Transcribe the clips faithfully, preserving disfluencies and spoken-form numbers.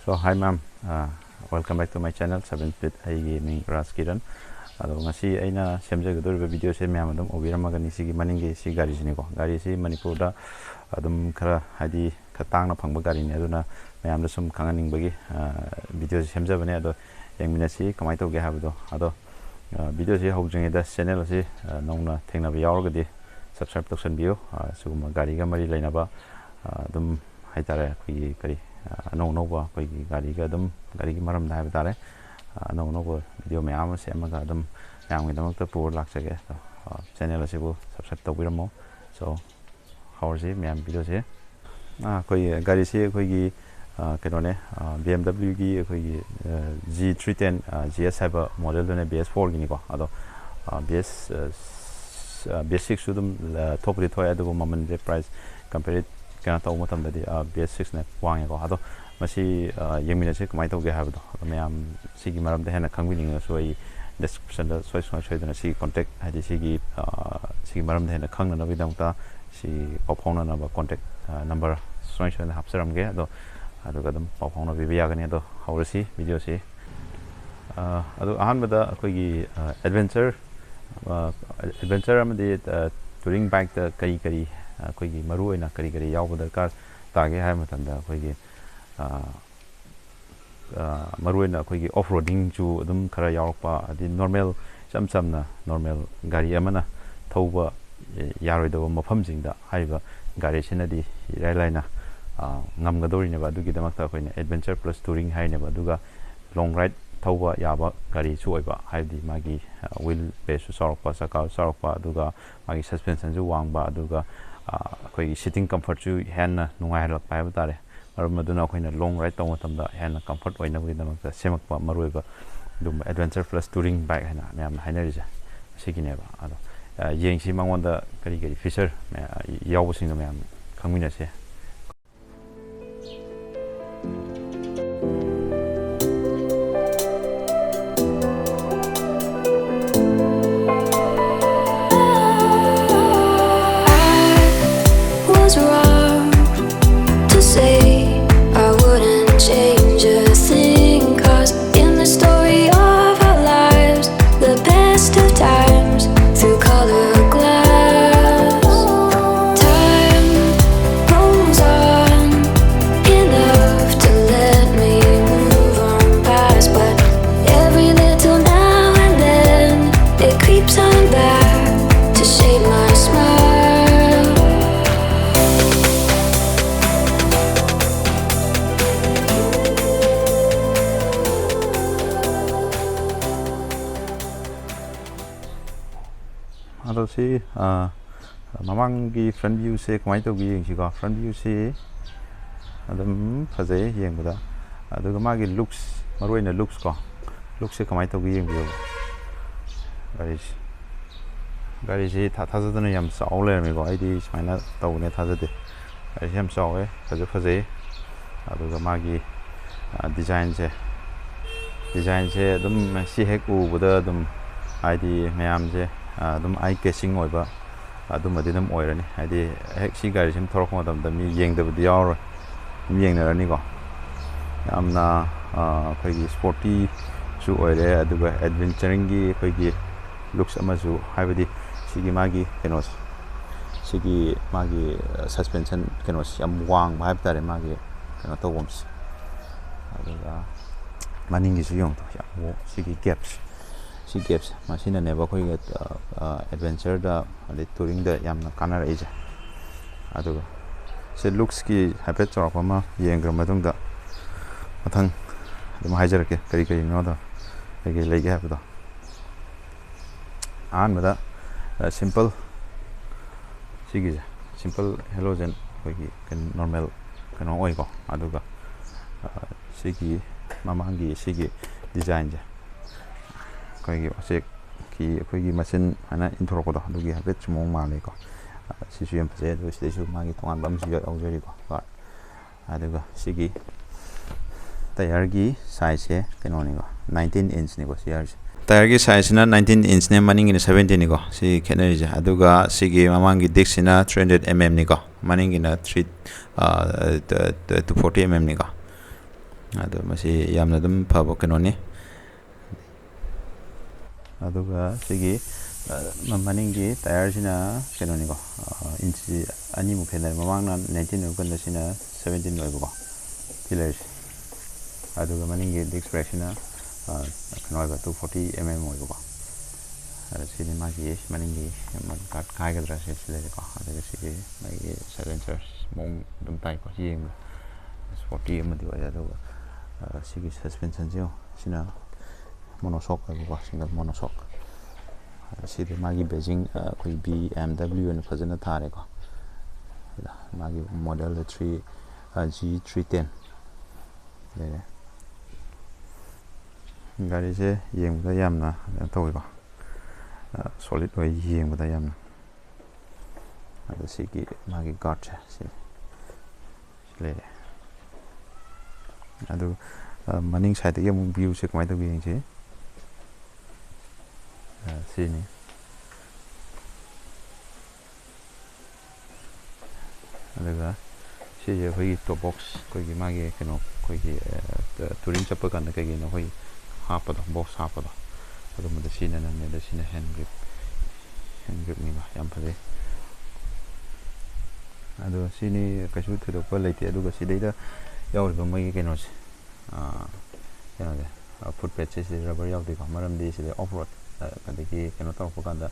So, hi ma'am, uh, welcome back to my channel, seven Speed. ꯑꯩꯒꯤ ꯃꯤꯡ ꯔꯥꯖ ꯀꯤꯔꯟ꯫ ꯑꯗꯣ ꯉꯁꯤ ꯑꯩꯅ ꯁꯦꯝꯖꯒꯗꯧꯔꯤꯕ ꯚꯤꯗꯤꯑꯣꯁꯦ ꯃꯌꯥꯝ ꯑꯗꯨꯝ ꯎꯕꯤꯔꯝꯃꯒꯅꯤ꯫ ꯁꯤꯒꯤ ꯃꯅꯤꯡꯒꯤ ꯁꯤ ꯒꯥꯔꯤꯁꯤꯅꯤꯀꯣ꯫ ꯒꯥꯔꯤꯁꯤ ꯃꯅꯤꯄꯨꯔꯗ ꯑꯗꯨꯝ ꯈꯔ, ꯍꯥꯏꯗꯤ, ꯈꯔ ꯇꯥꯡꯅ ꯐꯪꯕ ꯒꯥꯔꯤꯅꯤ꯫ ꯑꯗꯨꯅ ꯃꯌꯥꯝꯗ ꯁꯨꯝ ꯈꯪꯍꯟꯅꯤꯡꯕꯒꯤ, ꯑ, ꯚꯤꯗꯤꯑꯣꯁꯦ ꯁꯦꯝꯖꯕꯅꯦ꯫ ꯑꯗꯣ ꯌꯦꯡꯃꯤꯟꯅꯁꯤ ꯀꯃꯥꯏꯅ ꯇꯧꯒꯦ ꯍꯥꯏꯕꯗꯣ꯫ ꯑꯗꯣ, ꯑ, ꯚꯤꯗꯤꯑꯣꯁꯤ ꯍꯧꯗ꯭ꯔꯤꯉꯩꯗ ꯆꯦꯅꯦꯜ ꯑꯁꯤ, ꯑ, ꯅꯧꯅ ꯊꯦꯡꯅꯕ ꯌꯥꯎꯔꯒꯗꯤ subscribe ꯇꯧꯁꯟꯕꯤꯌꯨ꯫ ꯑ, ꯁꯤꯒꯨꯝꯕ ꯒꯥꯔꯤꯒ ꯃꯔꯤ ꯂꯩꯅꯕ, ꯑ, ꯑꯗꯨꯝ ꯍꯥꯏꯇꯥꯔꯦ, ꯑꯩꯈꯣꯏꯒꯤ ꯀꯔꯤ, ꯑ, ꯑꯅꯧ ꯑꯅꯧꯕ ꯑꯩꯈꯣꯏꯒꯤ ꯒꯥꯔꯤꯒ ꯑꯗꯨꯝ, ꯒꯥꯔꯤꯒꯤ ꯃꯔꯝꯗ ꯍꯥꯏꯕ ꯇꯥꯔꯦ, ꯑ, ꯑꯅꯧ ꯑꯅꯧꯕ ꯚꯤꯗꯤꯑꯣ ꯃꯌꯥꯝ ꯑꯃ ꯁꯦꯝꯃꯒ ꯑꯗꯨꯝ ꯃꯌꯥꯝꯒꯤꯗꯃꯛꯇ ꯄꯨꯔ ꯂꯥꯛꯆꯒꯦ꯫ ꯑꯗꯣ, ꯑ, ꯆꯦꯅꯦꯜ ꯑꯁꯤꯕꯨ subscribe ꯇꯧꯕꯤꯔꯝꯃꯣ꯫ So, ꯍꯧꯔꯁꯤ ꯃꯌꯥꯝ ꯚꯤꯗꯤꯑꯣꯁꯦ꯫ ꯑ, ꯑꯩꯈꯣꯏꯒꯤ ꯒꯥꯔꯤꯁꯤ ꯑꯩꯈꯣꯏꯒꯤ, ꯑ, ꯀꯩꯅꯣꯅꯦ, ꯑ, BMW ꯒꯤ ꯑꯩꯈꯣꯏꯒꯤ, ꯑ, G three ten, ꯑ, G S ꯍꯥꯏꯕ ꯃꯣꯗꯦꯜꯗꯨꯅꯦ, B S four ꯒꯤꯅꯤꯀꯣ꯫ ꯑꯗꯣ, ꯑ, B S, ꯑ, ꯁ-, ꯑ, B S six ꯁꯨ ꯑꯗꯨꯝ, ꯑ, ꯊꯣꯛꯄꯨꯗꯤ ꯊꯣꯛꯑꯦ, ꯑꯗꯨꯕꯨ ꯃꯃꯜꯁꯦ price compare ꯀꯩꯅꯣ ꯇꯧꯕ ꯃꯇꯝꯗꯗꯤ, ꯑ, B S six ꯅ ꯋꯥꯡꯉꯦꯀꯣ꯫ ꯑꯗꯣ ꯃꯁꯤ, ꯑ, ꯌꯦꯡꯃꯤꯟꯅꯁꯤ ꯀꯃꯥꯏꯅ ꯇꯧꯒꯦ ꯍꯥꯏꯕꯗꯣ꯫ ꯑꯗꯣ ꯃꯌꯥꯝ ꯁꯤꯒꯤ ꯃꯔꯝꯗ ꯍꯦꯟꯅ ꯈꯪꯕꯤꯅꯤꯡꯉꯒꯁꯨ ꯑꯩ description ꯗ ꯁꯨꯡꯁꯣꯏ ꯁꯨꯡꯁꯣꯏ ꯁꯣꯏꯗꯅ ꯁꯤꯒꯤ contact, ꯍꯥꯏꯗꯤ ꯁꯤꯒꯤ, ꯑ, ꯁꯤꯒꯤ ꯃꯔꯝꯗ ꯍꯦꯟꯅ ꯈꯪꯅꯅꯕꯒꯤꯗꯃꯛꯇ ꯁꯤ ꯄꯥꯎ ꯐꯥꯎꯅꯅꯕ contact, ꯑ, number ꯁꯨꯡꯁꯣꯏ ꯁꯣꯏꯗꯅ ꯍꯥꯞꯆꯔꯝꯒꯦ꯫ ꯑꯗꯣ ꯑꯗꯨꯒ ꯑꯗꯨꯝ ꯄꯥꯎ ꯐꯥꯎꯅꯕꯤꯕ ꯌꯥꯒꯅꯤ꯫ ꯑꯗꯣ ꯍꯧꯔꯁꯤ ꯚꯤꯗꯤꯑꯣꯁꯤ꯫ ꯑ, ꯑꯗꯣ ꯑꯍꯥꯟꯕꯗ ꯑꯩꯈꯣꯏꯒꯤ, ꯑ, adventure, ꯑ, adventure ꯑꯃꯗꯤ, ꯑ, touring bike ꯇ ꯀꯔꯤ ꯀꯔꯤ, ꯑ, ꯑꯩꯈꯣꯏꯒꯤ ꯃꯔꯨꯑꯣꯏꯅ ꯀꯔꯤ ꯀꯔꯤ ꯌꯥꯎꯕ ꯗꯔꯀꯥꯔ ꯇꯥꯒꯦ ꯍꯥꯏꯕ ꯃꯇꯝꯗ ꯑꯩꯈꯣꯏꯒꯤ, ꯑ, ꯑ, ꯃꯔꯨꯑꯣꯏꯅ ꯑꯩꯈꯣꯏꯒꯤ off roading ꯁꯨ ꯑꯗꯨꯝ ꯈꯔ ꯌꯥꯎꯔꯛꯄ, ꯑꯗꯩ normal, ꯏꯆꯝ ꯆꯝꯅ normal ꯒꯥꯔꯤ ꯑꯃꯅ ꯊꯧꯕ, ꯑꯦ, ꯌꯥꯔꯣꯏꯗꯕ ꯃꯐꯝꯁꯤꯡꯗ ꯍꯥꯏꯔꯤꯕ ꯒꯥꯔꯤꯁꯤꯅꯗꯤ ꯏꯔꯥꯏ ꯂꯥꯏꯅ, ꯑ, ꯉꯝꯒꯗꯧꯔꯤꯅꯦꯕ꯫ ꯑꯗꯨꯒꯤꯗꯃꯛꯇ ꯑꯩꯈꯣꯏꯅ adventure plus touring ꯍꯥꯏꯅꯦꯕ꯫ ꯑꯗꯨꯒ long ride ꯊꯧꯕ ꯌꯥꯕ ꯒꯥꯔꯤꯁꯨ ꯑꯣꯏꯕ, ꯍꯥꯏꯕꯗꯤ ꯃꯥꯒꯤ, ꯑ, wheel base ꯁꯨ ꯆꯥꯎꯔꯛꯄ, ꯆꯀꯥꯁꯨ ꯆꯥꯎꯔꯛꯄ, ꯑꯗꯨꯒ ꯃꯥꯒꯤ suspension ꯁꯨ ꯋꯥꯡꯕ, ꯑꯗꯨꯒ, ꯑ, ꯑꯩꯈꯣꯏꯒꯤ sitting comfort ꯁꯨ ꯍꯦꯟꯅ ꯅꯨꯡꯉꯥꯏꯍꯜꯂꯛꯄ ꯍꯥꯏꯕ ꯇꯥꯔꯦ꯫ ꯃꯔꯝ ꯑꯗꯨꯅ ꯑꯩꯈꯣꯏꯅ long ride ꯇꯧꯕ ꯃꯇꯝꯗ ꯍꯦꯟꯅ comfort ꯑꯣꯏꯅꯕꯒꯤꯗꯃꯛꯇ ꯁꯦꯝꯃꯛꯄ ꯃꯔꯨꯑꯣꯏꯕ ꯑꯗꯨꯒꯨꯝꯕ adventure plus touring bike ꯍꯥꯏꯅ ꯃꯌꯥꯝꯅ ꯍꯥꯏꯅꯔꯤꯁꯦ ꯁꯤꯒꯤꯅꯦꯕ꯫ ꯑꯗꯣ, ꯑ, ꯌꯦꯡꯁꯤ ꯃꯉꯣꯟꯗ ꯀꯔꯤ ꯀꯔꯤ feature ꯃꯌꯥ-, ꯌꯥꯎꯕꯁꯤꯡꯗꯣ ꯃꯌꯥꯝ ꯈꯪꯃꯤꯟꯅꯁꯦ꯫ I was wrong to say I wouldn't change ꯁꯤ ꯃꯃꯥꯡꯒꯤ front viewꯁꯦ ꯀꯃꯥꯏꯅ ꯇꯧꯒꯦ ꯌꯦꯡꯁꯤꯀꯣ꯫ Front viewꯁꯤ ꯑꯗꯨꯝ ꯐꯖꯩ ꯌꯦꯡꯕꯗ꯫ ꯑꯗꯨꯒ ꯃꯥꯒꯤ looks, ꯃꯔꯨꯑꯣꯏꯅ looks ꯀꯣ, looksꯁꯦ ꯀꯃꯥꯏꯅ ꯇꯧꯒꯦ ꯌꯦꯡꯕꯤꯌꯣ꯫ ꯒꯥꯔꯤꯁꯤ ꯒꯥꯔꯤꯁꯤ ꯊꯥ ꯊꯥꯖꯗꯅ ꯌꯥꯝ ꯆꯥꯎ ꯂꯩꯔꯝꯃꯤꯀꯣ꯫ ꯑꯩꯗꯤ ꯁꯨꯃꯥꯏꯅ ꯇꯧꯒꯅꯤ ꯊꯥꯖꯗꯦ꯫ ꯒꯥꯔꯤꯁꯤ ꯌꯥꯝ ꯆꯥꯎꯋꯦ, ꯐꯖ ꯐꯖꯩ꯫ ꯑꯗꯨꯒ ꯃꯥꯒꯤ designꯁꯦ designꯁꯦ ꯑꯗꯨꯝ ꯁꯤ ꯍꯦꯛ ꯎꯕꯗ ꯑꯗꯨꯝ, ꯍꯥꯏꯗꯤ, ꯃꯌꯥꯝꯁꯦ ꯑꯗꯨꯝ eye catching ꯑꯣꯏꯕ ꯑꯗꯨꯝꯕꯗꯤ ꯑꯗꯨꯝ ꯑꯣꯏꯔꯅꯤ꯫ ꯍꯥꯏꯗꯤ, ꯍꯦꯛ ꯁꯤ ꯒꯥꯔꯤꯁꯤ ꯑꯗꯨꯝ ꯊꯧꯔꯛꯄ ꯃꯇꯝꯗ ꯃꯤ ꯌꯦꯡꯗꯕꯗꯤ ꯌꯥꯎꯔꯣꯏ, ꯑꯗꯨꯝ ꯌꯦꯡꯅꯔꯅꯤꯀꯣ꯫ ꯌꯥꯝꯅ ꯑꯩꯈꯣꯏꯒꯤ sportyꯁꯨ ꯑꯣꯏꯔꯦ, ꯑꯗꯨꯒ adventuringꯒꯤ ꯑꯩꯈꯣꯏꯒꯤ looks ꯑꯃꯁꯨ, ꯍꯥꯏꯕꯗꯤ ꯁꯤꯒꯤ ꯃꯥꯒꯤ ꯀꯩꯅꯣꯁꯦ, ꯁꯤꯒꯤ ꯃꯥꯒꯤ suspension ꯀꯩꯅꯣꯁꯤ ꯌꯥꯝ ꯋꯥꯡꯕ ꯍꯥꯏꯕ ꯇꯥꯔꯦ, ꯃꯥꯒꯤ ꯀꯩꯅꯣ ꯇꯧꯐꯝꯁꯦ꯫ ꯑꯗꯨꯒ ꯃꯅꯤꯡꯒꯤꯁꯨ ꯌꯦꯡꯉꯨ, ꯌꯥꯝ ꯋꯥ-, ꯁꯤꯒꯤ gapꯁꯦ, ꯁꯤ gapꯁꯦ, ꯃꯁꯤꯅꯅꯦꯕ ꯑꯩꯈꯣꯏꯒꯤ adventureꯗ ꯑꯗꯩ touringꯗ ꯌꯥꯝꯅ ꯀꯥꯟꯅꯔꯛꯏꯁꯦ꯫ ꯑꯗꯨꯒ ꯁꯤ looksꯀꯤ ꯍꯥꯏꯐꯦꯠ ꯆꯥꯎꯔꯥꯛꯄ ꯑꯃ ꯌꯦꯡꯈ꯭ꯔ ꯃꯇꯨꯡꯗ, ꯃꯊꯪ ꯑꯗꯨꯝ ꯍꯥꯏꯖꯔꯛꯀꯦ ꯀꯔꯤ ꯀꯔꯤꯅꯣꯗꯣ, ꯀꯔꯤ ꯀꯔꯤ ꯂꯩꯒꯦ ꯍꯥꯏꯕꯗꯣ꯫ ꯑꯍꯥꯟꯕꯗ simple, ꯁꯤꯒꯤꯁꯦ simple halogen, ꯑꯩꯈꯣꯏꯒꯤ ꯀꯩꯅꯣ, normal ꯀꯩꯅꯣ ꯑꯣꯏꯀꯣ꯫ ꯑꯗꯨꯒ ꯁꯤꯒꯤ ꯃꯃꯥꯡꯒꯤ ꯁꯤꯒꯤ designꯁꯦ, ꯑꯩꯈꯣꯏꯒꯤ ꯎꯆꯦꯛꯀꯤ ꯑꯩꯈꯣꯏꯒꯤ ꯃꯆꯤꯟ ꯍꯥꯏꯅ ꯏꯟꯊꯣꯔꯛꯄꯗꯣ, ꯑꯗꯨꯒꯤ ꯍꯥꯏꯐꯦꯠꯁꯨ ꯃꯑꯣꯡ ꯃꯥꯜꯂꯤꯀꯣ꯫ ꯁꯤꯁꯨ ꯌꯥꯝ ꯐꯖꯩ꯫ ꯑꯗꯨꯒ ꯁꯤꯗꯩꯁꯨ ꯃꯥꯒꯤ ꯇꯣꯉꯥꯟꯕ ꯑꯃꯁꯨ ꯌꯥꯎꯖꯔꯤꯀꯣ꯫ ꯑꯗꯨꯒ ꯁꯤꯒꯤ tyreꯒꯤ sizeꯁꯦ ꯀꯩꯅꯣꯅꯤꯀꯣ, nineteen inchꯅꯤꯀꯣ ꯁꯤ ꯍꯥꯏꯔꯤꯁꯦ꯫ Tyreꯒꯤ sizeꯁꯤꯅ nineteen inchꯅꯦ, ꯃꯅꯤꯡꯒꯤꯅ seventeenꯅꯤꯀꯣ ꯁꯤ ꯈꯦꯠꯅꯔꯤꯁꯦ꯫ ꯑꯗꯨꯒ ꯁꯤꯒꯤ ꯃꯃꯥꯡꯒꯤ discꯁꯤꯅ three hundred mmꯅꯤꯀꯣ, ꯃꯅꯤꯡꯒꯤꯅ three, two forty mmꯅꯤꯀꯣ꯫ ꯑꯗꯣ ꯃꯁꯤ ꯌꯥꯝꯅ ꯑꯗꯨꯝ ꯐꯕ ꯀꯩꯅꯣꯅꯤ꯫ ꯑꯗꯨꯒ ꯁꯤꯒꯤ ꯃꯅꯤꯡꯒꯤ tyreꯁꯤꯅ ꯀꯩꯅꯣꯅꯤꯀꯣ, inch ꯑꯅꯤꯃꯨꯛ ꯈꯦꯠꯅꯔꯦ꯫ ꯃꯃꯥꯡꯅ nineteen ꯑꯣꯏꯕ ꯀꯥꯟꯗ ꯁꯤꯅ seventeen ꯑꯣꯏꯕꯀꯣ, ꯁꯤ ꯂꯩꯔꯤꯁꯦ꯫ ꯑꯗꯨꯒ ꯃꯅꯤꯡꯒꯤ disc brakeꯁꯤꯅ ꯀꯩꯅꯣ ꯑꯣꯏꯕ, two forty mm ꯑꯣꯏꯕꯀꯣ꯫ ꯑꯗ ꯁꯤꯅꯤ ꯃꯥꯒꯤ ꯃꯅꯤꯡꯒꯤ ꯃꯥꯒꯤ guard ꯍꯥꯏꯒꯗ꯭ꯔꯥ, ꯁꯤ ꯁꯤ ꯂꯩꯔꯦꯀꯣ꯫ ꯑꯗꯨꯒ ꯁꯤꯒꯤ ꯃꯥꯒꯤ silencer ꯃꯑꯣꯡ ꯑꯗꯨꯝ ꯇꯥꯏꯀꯣ, ꯌꯦꯡꯕ sporty ꯑꯃꯗꯤ ꯑꯣꯏꯔꯦ꯫ ꯑꯗꯨꯒ ꯁꯤꯒꯤ suspensionꯁꯦ ꯌꯦꯡꯉꯣ, ꯁꯤꯅ monoshock ꯑꯣꯏꯕꯀꯣ, single monoshock꯫ ꯁꯤꯗ ꯃꯥꯒꯤ badging, ꯑ, ꯑꯩꯈꯣꯏ B M W ꯑꯣꯏꯅ ꯐꯖꯅ ꯊꯥꯔꯦꯀꯣ꯫ ꯃꯥꯒꯤ model three, ꯑ, G three ten ꯂꯩꯔꯦ꯫ ꯒꯥꯔꯤꯁꯦ ꯌꯦꯡꯕꯗ ꯌꯥꯝꯅ ꯀꯩꯅꯣ ꯇꯧꯋꯤꯀꯣ, ꯑ, solid ꯑꯣꯏ ꯌꯦꯡꯕꯗ ꯌꯥꯝꯅ꯫ ꯑꯗꯣ ꯁꯤꯒꯤ ꯃꯥꯒꯤ guardꯁꯦ ꯁꯤꯅꯤ꯫ ꯂꯩꯔꯦ꯫ ꯑꯗꯨ, ꯑ, ꯃꯅꯤꯡ sideꯇꯒꯤ ꯑꯃꯨꯛ viewꯁꯦ ꯀꯃꯥꯏꯅ ꯇꯧꯒꯦ ꯌꯦꯡꯁꯤ꯫ ꯑ, ꯁꯤꯅꯤ꯫ ꯑꯗꯨꯒ ꯁꯤꯁꯦ ꯑꯩꯈꯣꯏꯒꯤ top box, ꯑꯩꯈꯣꯏꯒꯤ ꯃꯥꯒꯤ ꯀꯩꯅꯣ, ꯑꯩꯈꯣꯏꯒꯤ, ꯑ, touring ꯆꯠꯄ ꯀꯥꯟꯗ ꯀꯩꯒꯤꯅꯣ ꯑꯩꯈꯣꯏ ꯍꯥꯞꯄꯗꯣ, box ꯍꯥꯞꯄꯗꯣ, ꯑꯗꯨꯝꯕꯗ ꯁꯤꯖꯤꯟꯅꯅꯕꯅꯦ꯫ ꯑꯗ ꯁꯤꯅ hand grip, hand gripꯅꯤꯕ, ꯌꯥꯝ ꯐꯖꯩ꯫ ꯑꯗꯣ ꯁꯤꯅꯤ, ꯀꯩꯁꯨ ꯊꯣꯏꯗꯣꯛꯄ ꯂꯩꯇꯦ꯫ ꯑꯗꯨꯒ ꯁꯤꯗꯩꯗ ꯌꯥꯎꯔꯤꯕ ꯃꯣꯏꯒꯤ ꯀꯩꯅꯣꯁꯦ, ꯑ, ꯀꯩꯅꯣꯁꯦ, ꯑ, foot pedꯁꯦ ꯁꯤꯗ rubber ꯌꯥꯎꯗꯦꯀꯣ, ꯃꯔꯝꯗꯤ ꯁꯤꯗ off road, ꯑ, ꯑꯗꯒꯤ ꯀꯩꯅꯣ ꯇꯧꯔꯛꯄ ꯀꯥꯟꯗ,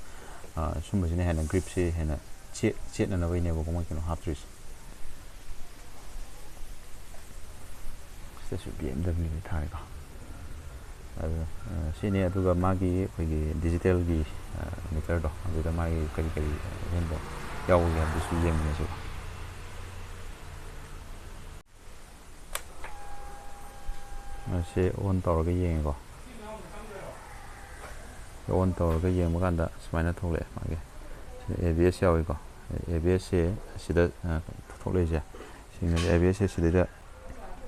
ꯑ, ꯁꯨꯝꯕꯁꯤꯅ ꯍꯦꯟꯅ gripꯁꯦ ꯍꯦꯟꯅ ꯆꯦꯠ-, ꯆꯦꯠꯅꯅꯕꯩꯅꯦꯕꯀꯣ ꯃꯣꯏ ꯀꯩꯅꯣ ꯍꯥꯞꯇ꯭ꯔꯤꯁꯦ꯫ ꯁꯤꯗꯁꯨ B M W ꯊꯥꯔꯦꯀꯣ꯫ ꯑꯗꯨ, ꯑ, ꯁꯤꯅꯤ꯫ ꯑꯗꯨꯒ ꯃꯥꯒꯤ ꯑꯩꯈꯣꯏꯒꯤ digitalꯒꯤ, ꯑ, meterꯗꯣ, ꯑꯗꯨꯗ ꯃꯥꯒꯤ ꯀꯔꯤ ꯀꯔꯤ ꯑꯍꯦꯟꯕ ꯌꯥꯎꯕꯒꯦ ꯍꯥꯏꯕꯗꯨꯁꯨ ꯌꯦꯡꯃꯤꯟꯅꯁꯤꯀꯣ꯫ ꯁꯦ on ꯇꯧꯔꯒ ꯌꯦꯡꯉꯦꯀꯣ꯫ On ꯇꯧꯔꯒ ꯌꯦꯡꯕ ꯀꯥꯟꯗ ꯁꯨꯃꯥꯏꯅ ꯊꯣꯛꯂꯛꯑꯦ ꯃꯥꯒꯤ꯫ ꯁꯤꯗ A B S ꯌꯥꯎꯏꯀꯣ꯫ A B S ꯁꯦ ꯑꯁꯤꯗ, ꯑ, ꯊꯣꯛꯂꯛꯏꯁꯦ꯫ ꯁꯤꯅ A B S ꯁꯦ ꯁꯤꯗꯩꯗ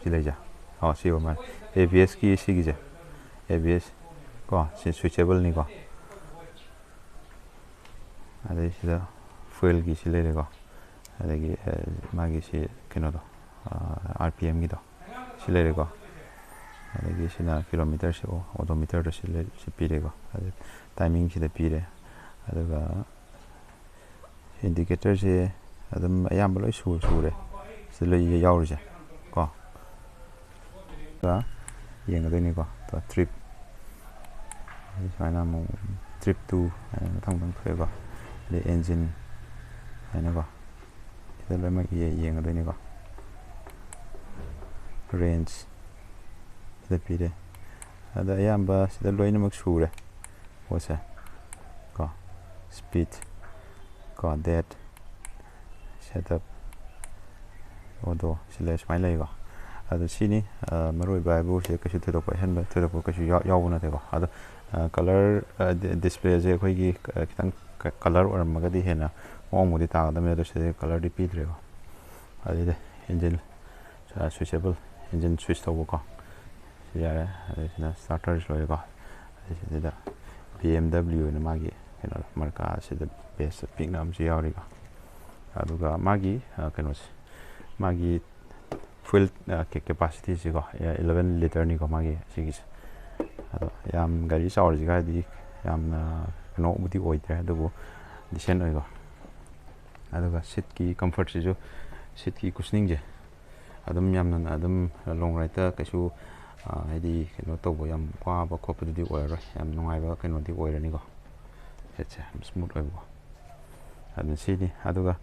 ꯁꯤ ꯂꯩꯁꯦ꯫ ꯑꯣ, ꯁꯤ ꯑꯣꯏꯔ ꯃꯥꯜꯂꯦ꯫ A B S ꯀꯤ ꯁꯤꯒꯤꯁꯦ꯫ A B S ꯀꯣ, ꯁꯤ switchableꯅꯤꯀꯣ꯫ ꯑꯗꯩ ꯁꯤꯗ fuelꯒꯤ ꯁꯤ ꯂꯩꯔꯦꯀꯣ꯫ ꯑꯗꯒꯤ, ꯑ, ꯃꯥꯒꯤ ꯁꯤ ꯀꯩꯅꯣꯗꯣ, ꯑ, R P Mꯒꯤꯗꯣ ꯁꯤ ꯂꯩꯔꯦꯀꯣ꯫ ꯑꯗꯒꯤ ꯁꯤꯅ kilometerꯁꯦ, ꯑꯣ, odometerꯗꯣ ꯁꯤ ꯂꯩ-, ꯁꯤ ꯄꯤꯔꯦꯀꯣ꯫ ꯑꯗꯩ timingꯁꯤꯗ ꯄꯤꯔꯦ꯫ ꯑꯗꯨꯒ indicatorꯁꯦ ꯑꯗꯨꯝ ꯑꯌꯥꯝꯕ ꯂꯣꯏ ꯁꯨ-, ꯁꯨꯔꯦ꯫ ꯁꯤꯗ ꯂꯣꯏ ꯌꯥꯎꯔꯤꯁꯦ ꯀꯣ꯫ ꯑꯗꯨꯒ ꯌꯦꯡꯒꯗꯣꯏꯅꯤꯀꯣ꯫ ꯑꯗꯨꯒ trip, ꯑꯗꯩ ꯁꯨꯃꯥꯏꯅ ꯑꯃꯨꯛ trip two ꯍꯥꯏꯅ ꯃꯊꯪ ꯃꯊꯪ ꯊꯣꯛꯑꯦꯀꯣ꯫ ꯑꯗꯩ engine ꯍꯥꯏꯅꯀꯣ꯫ ꯁꯤꯗ ꯂꯣꯏꯅꯃꯛ ꯌꯦ-, ꯌꯦꯡꯒꯗꯣꯏꯅꯤꯀꯣ꯫ Range ꯁꯤꯗ ꯄꯤꯔꯦ꯫ ꯑꯗ ꯑꯌꯥꯝꯕ ꯁꯤꯗ ꯂꯣꯏꯅꯃꯛ ꯁꯨꯔꯦ ꯄꯣꯠꯁꯦ꯫ speed ꯀꯣ, date, setup, auto, ꯁꯤ ꯂꯩ, ꯁꯨꯃꯥꯏꯅ ꯂꯩꯀꯣ꯫ ꯑꯗꯣ ꯁꯤꯅꯤ, ꯑ, ꯃꯔꯨꯑꯣꯏꯕ ꯍꯥꯏꯕꯨ ꯁꯤꯗ ꯀꯩꯁꯨ ꯊꯣꯏꯗꯣꯛꯄ ꯑꯍꯦꯟꯕ ꯊꯣꯏꯗꯣꯛꯄ ꯀꯩꯁꯨ ꯌꯥꯎ-, ꯌꯥꯎꯕ ꯅꯠꯇꯦꯀꯣ꯫ ꯑꯗꯣ, ꯑ, colour, ꯑ, di-, display ꯁꯦ ꯑꯩꯈꯣꯏꯒꯤ, ꯑ, ꯈꯤꯇꯪ ꯀ-, colour ꯑꯣꯏꯔꯝꯃꯒꯗꯤ ꯍꯦꯟꯅ ꯃꯑꯣꯡꯕꯨꯗꯤ ꯇꯥꯒꯗꯕꯅꯤ, ꯑꯗꯣ ꯁꯤꯗꯗꯤ colour ꯗꯤ ꯄꯤꯗ꯭ꯔꯦꯀꯣ꯫ ꯑꯗꯩꯗ engine, ꯑ, switchable, engine switch ꯇꯧꯕꯀꯣ꯫ ꯁꯤ ꯌꯥꯔꯦ꯫ ꯑꯗꯩꯁꯤꯅ starter ꯁꯤ ꯂꯣꯏꯔꯦꯀꯣ꯫ ꯑꯗꯩꯁꯤꯗ B M W ꯑꯣꯏꯅ ꯃꯥꯒꯤ ꯀꯩꯅꯣ ꯃꯥꯔꯀꯥꯁꯤꯗ badge ꯄꯤꯛꯅ ꯑꯃꯁꯨ ꯌꯥꯎꯔꯤꯀꯣ꯫ ꯑꯗꯨꯒ ꯃꯥꯒꯤ, ꯑ, ꯀꯩꯅꯣꯁꯦ, ꯃꯥꯒꯤ fuel, ꯑ, ꯀꯦ-, capacity ꯁꯤꯀꯣ, ꯑꯦ, eleven litre ꯅꯤꯀꯣ ꯃꯥꯒꯤ ꯁꯤꯒꯤꯁꯦ꯫ ꯑꯗꯣ ꯌꯥꯝ ꯒꯥꯔꯤ ꯆꯥꯎꯔꯤꯁꯤꯒꯗꯤ ꯌꯥꯝꯅ ꯀꯩꯅꯣꯕꯨꯗꯤ ꯑꯣꯏꯗ꯭ꯔꯦ, ꯑꯗꯨꯕꯨ decent ꯑꯣꯏꯀꯣ꯫ ꯑꯗꯨꯒ seat ꯀꯤ comfort ꯁꯤꯁꯨ, seat ꯀꯤ cushioning ꯁꯦ ꯑꯗꯨꯝ ꯌꯥꯝꯅ ꯑꯗꯨꯝ long ride ꯇ ꯀꯩꯁꯨ, ꯑ, ꯍꯥꯏꯗꯤ ꯀꯩꯅꯣ ꯇꯧꯕ, ꯌꯥꯝ ꯋꯥꯕ ꯈꯣꯠꯄꯗꯨꯗꯤ ꯑꯣꯏꯔꯔꯣꯏ, ꯌꯥꯝ ꯅꯨꯡꯉꯥꯏꯕ ꯀꯩꯅꯣꯗꯤ ꯑꯣꯏꯔꯅꯤꯀꯣ꯫ Seat ꯁꯦ ꯌꯥꯝ smooth ꯑꯣꯏꯕꯀꯣ꯫ ꯑꯗꯨꯅ ꯁꯤꯅꯤ꯫ ꯑꯗꯨꯒ,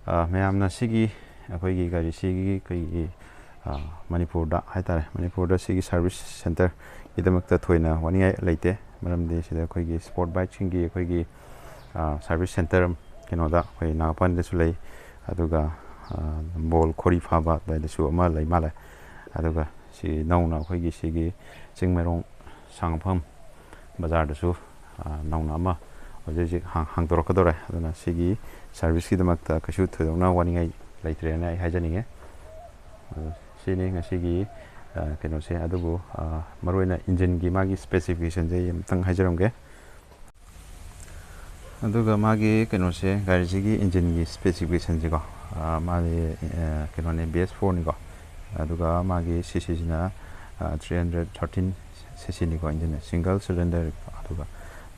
ꯑ, ꯃꯌꯥꯝꯅ ꯁꯤꯒꯤ ꯑꯩꯈꯣꯏꯒꯤ ꯒꯥꯔꯤꯁꯤꯒꯤ ꯑꯩꯈꯣꯏꯒꯤ, ꯑ, ꯃꯅꯤꯄꯨꯔꯗ ꯍꯥꯏꯇꯥꯔꯦ, ꯃꯅꯤꯄꯨꯔꯗ ꯁꯤꯒꯤ service centre ꯒꯤꯗꯃꯛꯇ ꯊꯣꯏꯅ ꯋꯥꯅꯤꯡꯉꯥꯏ ꯂꯩꯇꯦ꯫ ꯃꯔꯝꯗꯤ ꯁꯤꯗ ꯑꯩꯈꯣꯏꯒꯤ sport bike ꯁꯤꯡꯒꯤ ꯑꯩꯈꯣꯏꯒꯤ, ꯑ, service centre ꯀꯩꯅꯣꯗ ꯑꯩꯈꯣꯏ ꯅꯥꯒꯥꯄꯥꯟꯗꯁꯨ ꯂꯩ, ꯑꯗꯨꯒ, ꯑ, ꯅꯝꯕꯣꯜ ꯈꯣꯔꯤ ꯐꯥꯕ ꯑꯗꯨꯋꯥꯏꯗꯁꯨ ꯑꯃ ꯂꯩ ꯃꯥꯜꯂꯦ꯫ ꯑꯗꯨꯒ ꯁꯤ ꯅꯧꯅ ꯑꯩꯈꯣꯏꯒꯤ ꯁꯤꯒꯤ ꯆꯤꯡꯃꯩꯔꯣꯡ ꯁꯥꯡꯃꯐꯝ ꯕꯖꯥꯔꯗꯁꯨ, ꯑ, ꯅꯧꯅ ꯑꯃ ꯍꯧꯖꯤꯛ ꯍꯧꯖꯤꯛ ꯍꯥꯡ-, ꯍꯥꯡꯗꯣꯔꯛꯀꯗꯧꯔꯦ꯫ ꯑꯗꯨꯅ ꯁꯤꯒꯤ service ꯀꯤꯗꯃꯛꯇ ꯀꯩꯁꯨ ꯊꯣꯏꯗꯣꯛꯅ ꯋꯥꯅꯤꯡꯉꯥꯏ ꯂꯩꯇ꯭ꯔꯦꯅ ꯑꯩ ꯍꯥꯏꯖꯅꯤꯡꯉꯦ꯫ ꯑꯗꯨ ꯁꯤꯅꯤ ꯉꯁꯤꯒꯤ, ꯑ, ꯀꯩꯅꯣꯁꯦ꯫ ꯑꯗꯨꯕꯨ, ꯑ, ꯃꯔꯨꯑꯣꯏꯅ engine ꯒꯤ ꯃꯥꯒꯤ specification ꯁꯦ ꯑꯩ ꯑꯃꯨꯛꯇꯪ ꯍꯥꯏꯖꯔꯝꯒꯦ꯫ ꯑꯗꯨꯒ ꯃꯥꯒꯤ ꯀꯩꯅꯣꯁꯦ, ꯒꯥꯔꯤꯁꯤꯒꯤ engine ꯒꯤ specification ꯁꯦꯀꯣ, ꯑ, ꯃꯥꯒꯤ, ꯑ, ꯀꯩꯅꯣꯅꯦ, B S four ꯅꯤꯀꯣ꯫ ꯑꯗꯨꯒ ꯃꯥꯒꯤ C C ꯁꯤꯅ, ꯑ, three hundred thirteen C C ꯅꯤꯀꯣ, engine ꯅꯦ, single cylinder꯫ ꯑꯗꯨꯒ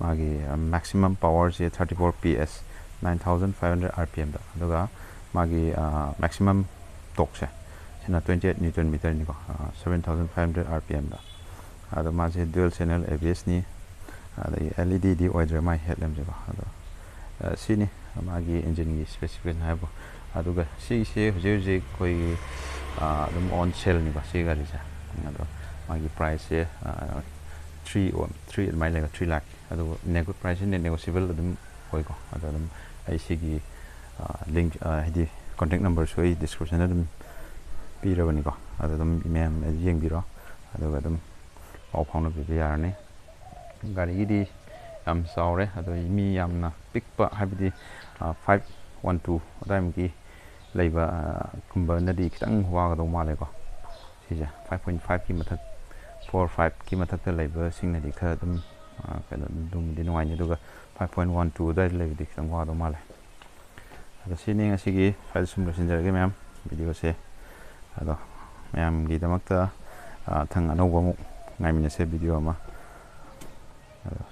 ꯃꯥꯒꯤ, ꯑ, maximum power ꯁꯦ thirty four P S, nine thousand five hundred R P M ꯗ꯫ ꯑꯗꯨꯒ ꯃꯥꯒꯤ, ꯑ, maximum torque ꯁꯦ, ꯁꯤꯅ twenty eight newton meter ꯅꯤꯀꯣ, ꯑ, seven thousand five hundred R P M ꯗ꯫ ꯑꯗꯣ ꯃꯥꯁꯦ dual channel A B S ꯅꯤ꯫ ꯑꯗꯒꯤ L E D ꯗꯤ ꯑꯣꯏꯗ꯭ꯔꯦ ꯃꯥꯒꯤ headlamp ꯁꯦꯀꯣ꯫ ꯑꯗꯣ, ꯑ, ꯁꯤꯅꯤ ꯃꯥꯒꯤ engine ꯒꯤ specification ꯍꯥꯏꯕꯨ꯫ ꯑꯗꯨꯒ ꯁꯤꯁꯦ ꯍꯧꯖꯤꯛ ꯍꯧꯖꯤꯛ ꯑꯩꯈꯣꯏꯒꯤ, ꯑ, ꯑꯗꯨꯝ on sale ꯅꯤꯀꯣ ꯁꯤ ꯒꯥꯔꯤꯁꯦ꯫ ꯑꯗꯣ ꯃꯥꯒꯤ price ꯁꯦ, ꯑ, three ꯑꯣ-, three ꯑꯗꯨꯃꯥꯏꯅ ꯂꯩꯕ, three lakh꯫ ꯑꯗꯨꯕꯨ nego-, price ꯁꯦ net negotiable ꯑꯗꯨꯝ ꯑꯣꯏꯀꯣ꯫ ꯑꯗꯣ ꯑꯗꯨꯝ ꯑꯩ ꯁꯤꯒꯤ ꯂꯤꯡ, ꯍꯥꯏꯗꯤ ꯀꯣꯟꯇꯦꯛ ꯅꯝꯕꯔꯁꯨ ꯑꯩ ꯗꯤꯁꯀ꯭ꯔꯤꯞꯁꯟꯗ ꯑꯗꯨꯝ ꯄꯤꯔꯕꯅꯤꯀꯣ꯫ ꯑꯗꯣ ꯑꯗꯨꯝ ꯃꯌꯥꯝ ꯌꯦꯡꯕꯤꯔꯣ꯫ ꯑꯗꯨꯒ ꯑꯗꯨꯝ ꯄꯥꯎ ꯐꯥꯎꯅꯕꯤꯕ ꯌꯥꯔꯅꯤ꯫ ꯒꯥꯔꯤꯒꯤꯗꯤ ꯌꯥꯝ ꯆꯥꯎꯔꯦ, ꯑꯗꯣ ꯃꯤ ꯌꯥꯝꯅ ꯄꯤꯛꯄ, ꯍꯥꯏꯕꯗꯤ ꯐꯥꯏꯚ ꯋꯥꯟ ꯇꯨ ꯑꯗꯨꯋꯥꯏꯃꯨꯛꯀꯤ ꯂꯩꯕ ꯀꯨꯝꯕꯅꯗꯤ ꯈꯤꯇꯪ ꯋꯥꯒꯗꯧ ꯃꯥꯜꯂꯦꯀꯣ꯫ ꯁꯤꯁꯦ ꯐꯥꯏꯚ ꯄꯣꯏꯟ ꯐꯥꯏꯚꯀꯤ ꯃꯊꯛ, ꯐꯣꯔ ꯐꯥꯏꯚꯀꯤ ꯃꯊꯛꯇ ꯂꯩꯕꯁꯤꯡꯅꯗꯤ ꯈꯔ ꯑꯗꯨꯝ ꯀꯩꯅꯣ, ꯑꯗꯨꯝꯗꯤ ꯅꯨꯡꯉꯥꯏꯅꯤ꯫ ꯑꯗꯨꯒ ꯐꯥꯏꯚ ꯄꯣꯏꯟ ꯋꯥꯟ ꯇꯨ ꯑꯗꯨꯋꯥꯏꯗ ꯂꯩꯕꯗꯤ ꯈꯤꯇꯪ ꯋꯥꯗꯧ ꯃꯥꯜꯂꯦ꯫ ꯑꯗꯣ ꯁꯤꯅꯤ ꯉꯁꯤꯒꯤ, ꯁ꯭ꯋꯥꯏꯗ ꯁꯨꯝ ꯂꯣꯏꯁꯤꯟꯖꯔꯒꯦ ꯃꯌꯥꯝ, ꯚꯤꯗꯤꯑꯣꯁꯦ꯫ ꯑꯗꯣ ꯃꯌꯥꯝꯒꯤꯗꯃꯛꯇ ꯃꯊꯪ ꯑꯅꯧꯕ ꯑꯃꯨꯛ ꯉꯥꯏꯃꯤꯟꯅꯁꯦ, ꯚꯤꯗꯤꯑꯣ ꯑꯃ꯫ ꯑꯗꯣ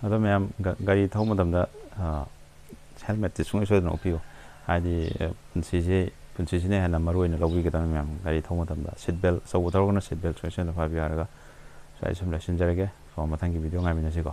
ꯑꯗꯣ ꯃꯌꯥꯝ, ꯒꯥꯔꯤ ꯊꯧꯕ ꯃꯇꯝꯗ ꯍꯦꯜꯃꯦꯠꯇꯤ ꯁꯨꯡꯁꯣꯏ ꯁꯣꯏꯗꯅ ꯎꯞꯄꯤꯌꯨ꯫ ꯍꯥꯏꯗꯤ ꯄꯨꯟꯁꯤꯁꯦ, ꯄꯨꯟꯁꯤꯁꯤꯅ ꯍꯦꯟꯅ ꯃꯔꯨ ꯑꯣꯏꯅ ꯂꯧꯕꯤꯒꯗꯕꯅꯤ ꯃꯌꯥꯝ꯫ ꯒꯥꯔꯤ ꯊꯧꯕ ꯃꯇꯝꯗ ꯁꯤꯠ ꯕꯦꯜ, ꯑꯆꯧꯕ ꯊꯧꯔꯒꯅ ꯁꯤꯠ ꯕꯦꯜ ꯁꯨꯡꯁꯣꯏ ꯁꯣꯏꯗꯅ ꯐꯥꯕꯤꯌꯨ ꯍꯥꯏꯔꯒ ꯁ꯭ꯋꯥꯏꯗ ꯁꯨꯝ ꯂꯣꯏꯁꯤꯟꯖꯔꯒꯦ꯫ ꯁꯣꯝ ꯃꯊꯪꯒꯤ ꯚꯤꯗꯤꯑꯣ ꯉꯥꯏꯃꯤꯟꯅꯁꯤꯀꯣ꯫